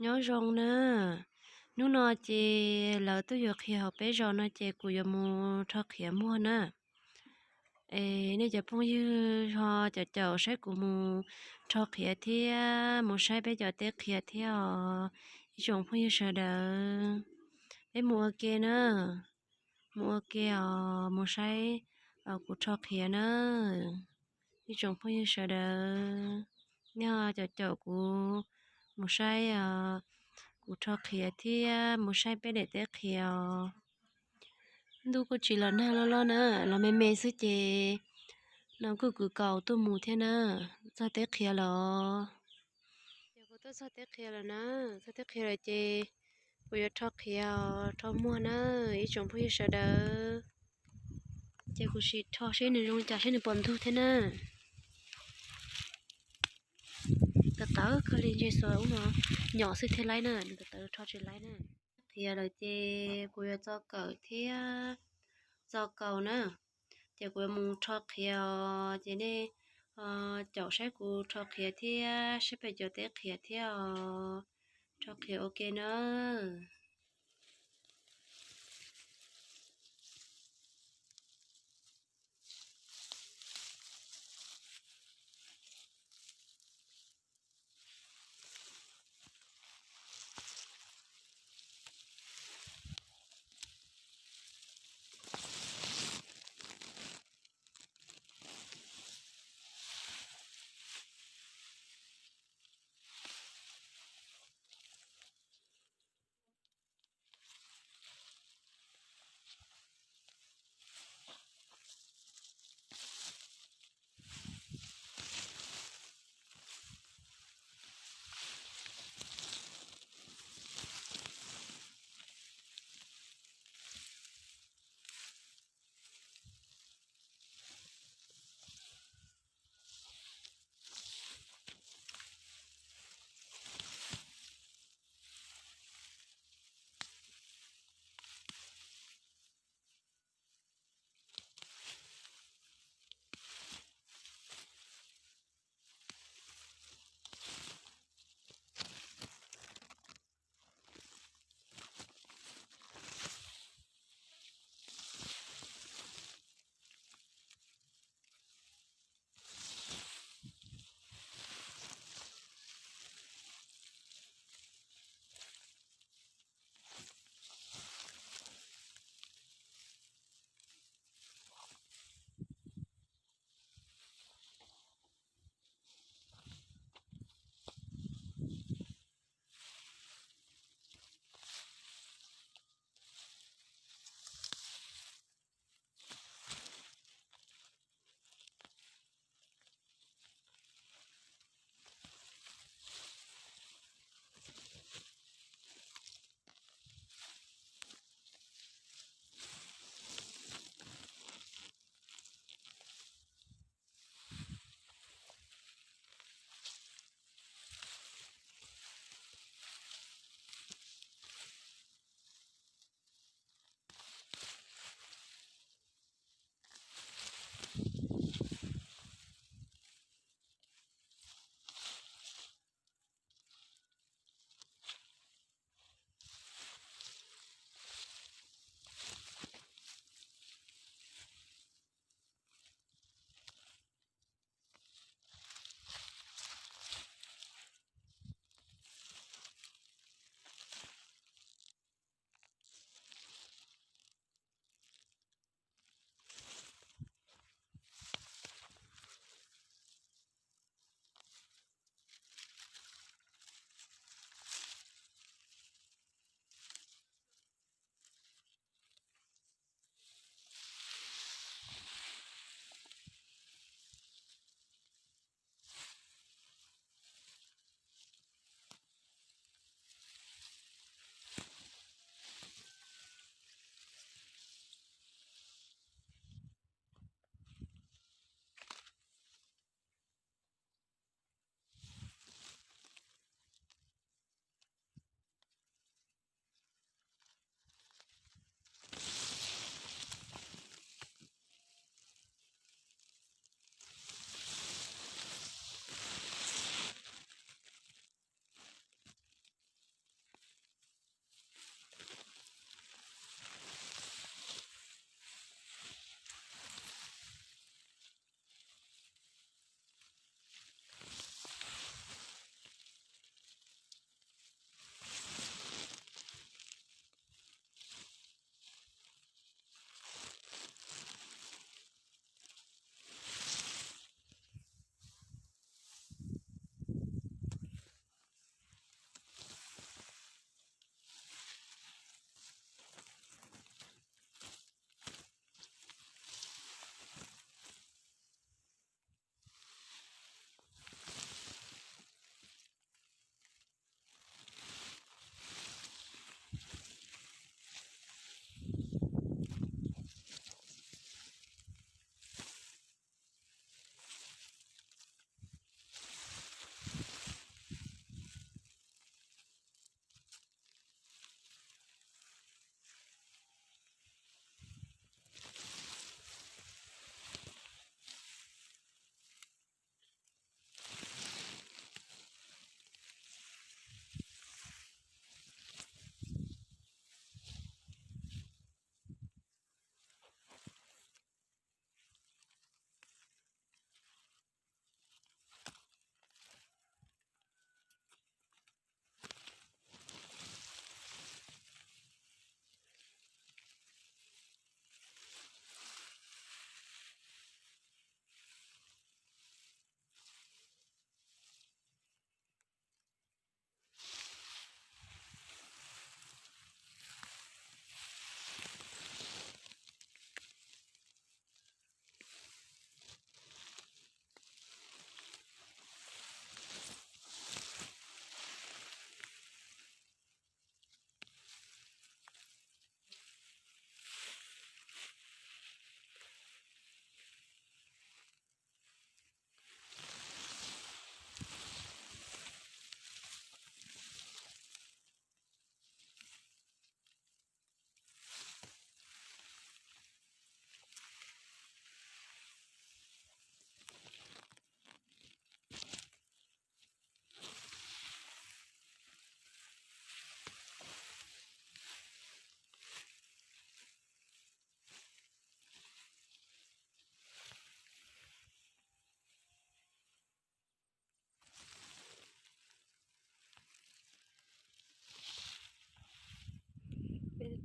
Nyob zoo na, hnub no ces lawv tuaj yuav qhiav hauv peb zos no ces kuv yuav mus rho qhiav muag na. Es nej cov phooj ywg ho caum caum saib kuv mus rho qhiav thiab mus saib peb cov teb qhiav thiab os, ib tsoom phooj ywg sawv daws. Peb mus ua ke na, mus ua ke os, mus saib kuv rho qhiav na. Ib tsoom phooj ywg sawv daws, nej ho caum caum kuv mus saib kuv rho qhiav thiab mus saib peb daim teb qhiav os. Ntuj kuj tsis los nag loj loj na, los me me xwb ces no kuj kwv kaus tuaj mus thiab na. Txog teb qhiav los, ces kuv tuaj txog teb qhiav lawm na, txog teb qhiav lawm ces kuv yuav rho qhiav, rho muag na, ib tsoom phooj ywg sawv daws. Ces kuv sim rho seb nws zoo li cas, seb nws puas ntug thiab na. Tawv tawv kawg li, ntshe xuas ub no nyom xwb thiaj laib na, nws tawv tawv rho tsis laib na. Qhiav lawm ces kuv yuav txo kawm thiab txo kaus na, ces kuv yuav mus rho qhiav os, ces nej caum saib kuv rho qhiav thiab saib peb cov teb qhiav thiab os, rho qhiav ua ke na.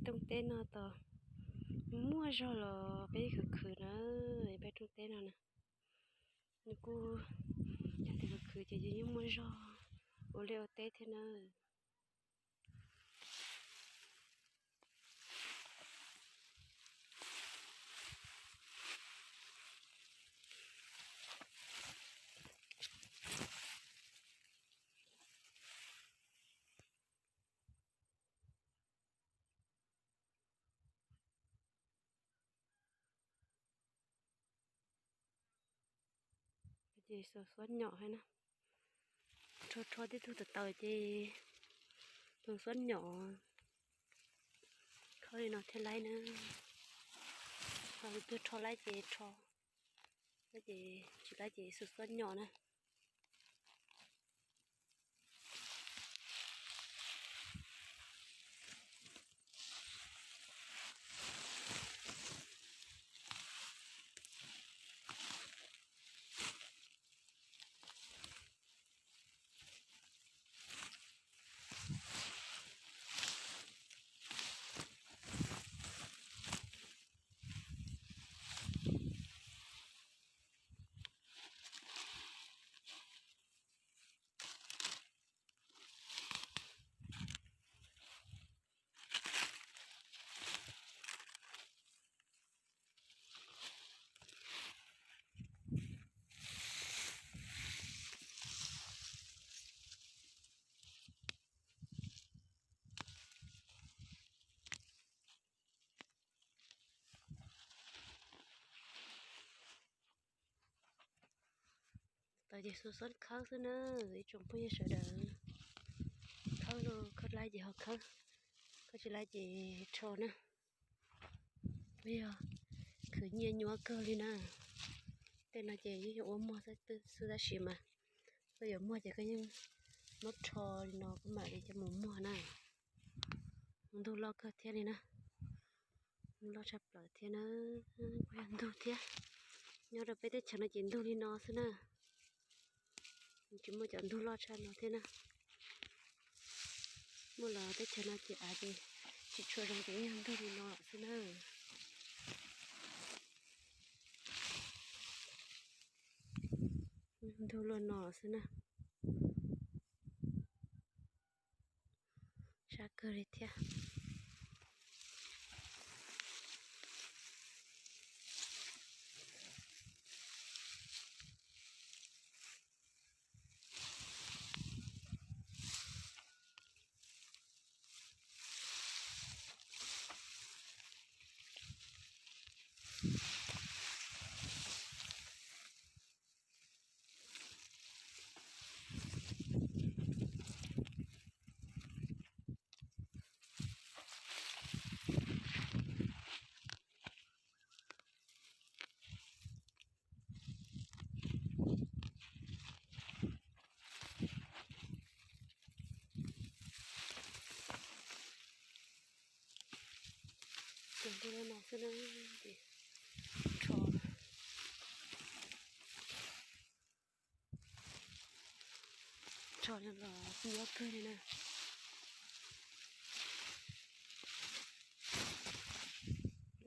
Rooj teb no tos muaj zog los peb khwv khwv na, peb rooj teb no na. Nws kuj yog tias khwv khwv ces yeej muaj zog ua liaj ua teb thiab na. Ces xuas xuab nyom hab na, rho rho tib tug tawv tawv ces xuas xuab nyom khawb li no thiaj laib na. Ho tus twg rho laib ces rho, ces tsis laib ces xuas xuab nyom na. Tau ces xuas xuab khawb xwb na, ib tsoom phooj ywg sawv daws. Khawb los khawb laib ces ho khawb, khawb tsis laib ces rho na. Kuj yog khwv nyiaj nyuaj kawg li na. Tej no ces yeej yog ua muag xwb tab sis mas koj yuav muag ces koj yeej muab rho li no koj mam li coj mus muag na. Ntug loj kawg thiab li na. Ntug loj tshaj plaws thiab na. Kuj yog ntug thiab. Nyob rau peb teb chaws no ces ntug li no xwb na. Tsis muaj cov ntug loj tshaj no thiab na. Muaj los teb chaws no ces av ces tsis tshua zoo ces yog ntug li no xwb na. Ntug luaj no xwb na. Sab kawg li thiab. Ces ntuj li no xwb na, ces rho, rho li los nyuaj kawg li na.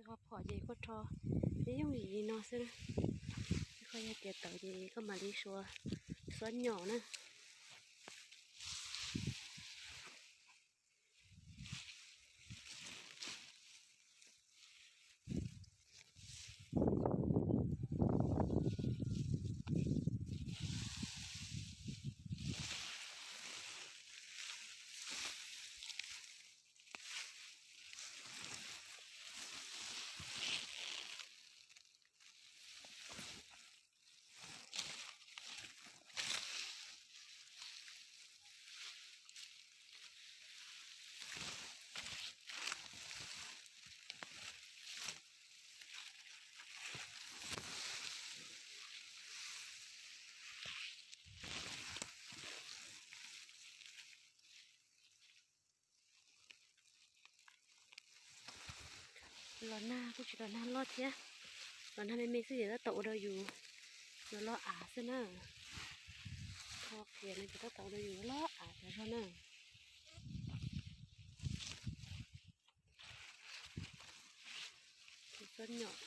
Qhov phom ces kuj rho yooj yim li no xwb na. Qhov yog tias tawv ces koj mam li xuas, xuas nyom na. Los nag kuj tsis los nag loj thiab, los nag me me xwb ces tab tom ua rau yus los loj av xwb na. Kho qhiav no ces tab tom ua rau yus loj av tas zog na.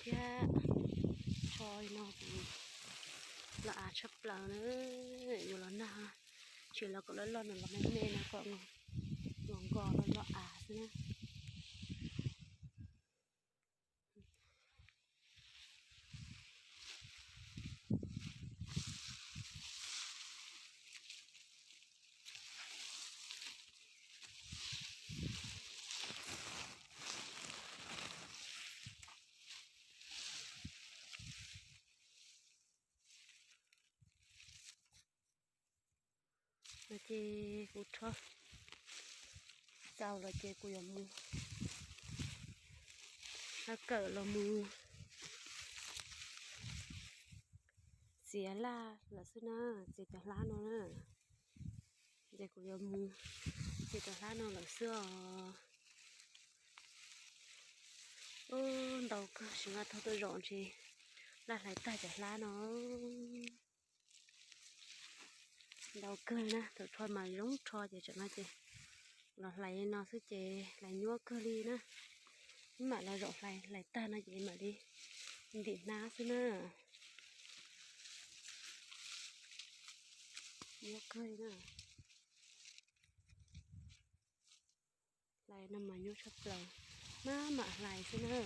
thiab. Tsho no kuj los av tshaj plaws na, yuav los nag, tsis los kom loj loj no los me me no kom nkos nkos los los av xwb na. No ces kuv rho txaus los ces kuv yuav mus hab kawm los mus txiav laj lawm xwb na, txiav cov hlab no na. Ces kuv yuav mus txiav cov hlab no lawm xwb os. Ub, ntau kawg, tsis nqa tau tuaj zaum ntshe laj hlais tag cov hlab no. Ntau kawg na, thaum rho mas zoo rho ces tsam no ces los hlais li no xwb ces hlais nyuaj kawg li na. Mam los zaum hlais, hlais tag no ces mam li ntim hnab xwb na. Nyuaj kawg li na. Hlais no mas nyuaj tshaj plaws, maj mam hlais xwb na.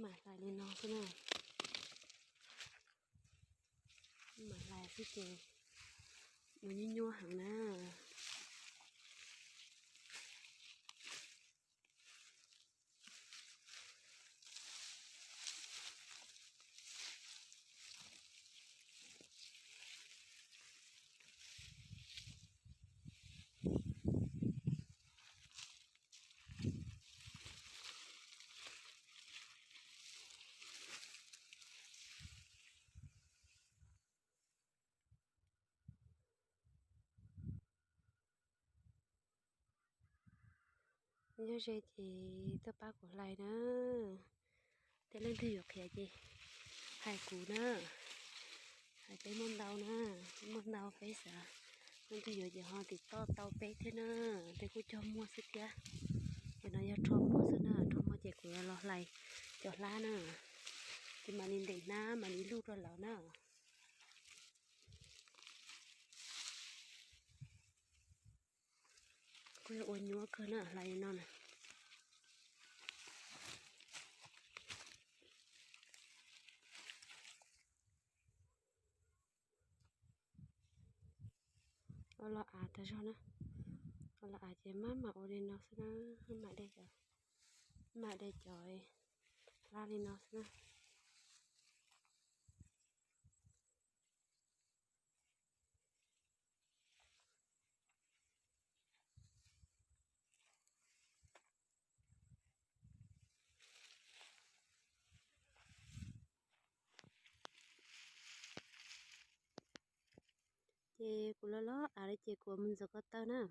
Mam hlais li no xwb na. Mam hlais xwb ces ua nyuaj nyuaj heev na. Nyob ze ces tuaj pab kuv hlais na. Tej leej twg yuav qhiav ces hais kuv na. Hais peb muaj ntau na, muaj ntau peb xav leej twg yuav ces ho tim toj tau peb thiab na. Peb kuj cog muag xwb thiab. Ces no yog rho muag xwb na, rho muag ces kuv yuav los hlais cov hlab na. Ces mam li ntim hnab mam li luj rau lawv na. Kuj yog ua nyuaj kawg na, hlais li no na. Ua los av tag zog na. Ua los av ces maj mam ua li no xwb na, maj mam de cov, maj mam de cov hlab li no xwb na. Ces kuv los los av li ces kuv mus ntxuav ko taw na.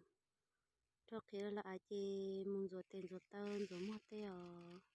Rho qhiav los av ces mus ntxuav tes ntxuav taw ntxuav muag tej os.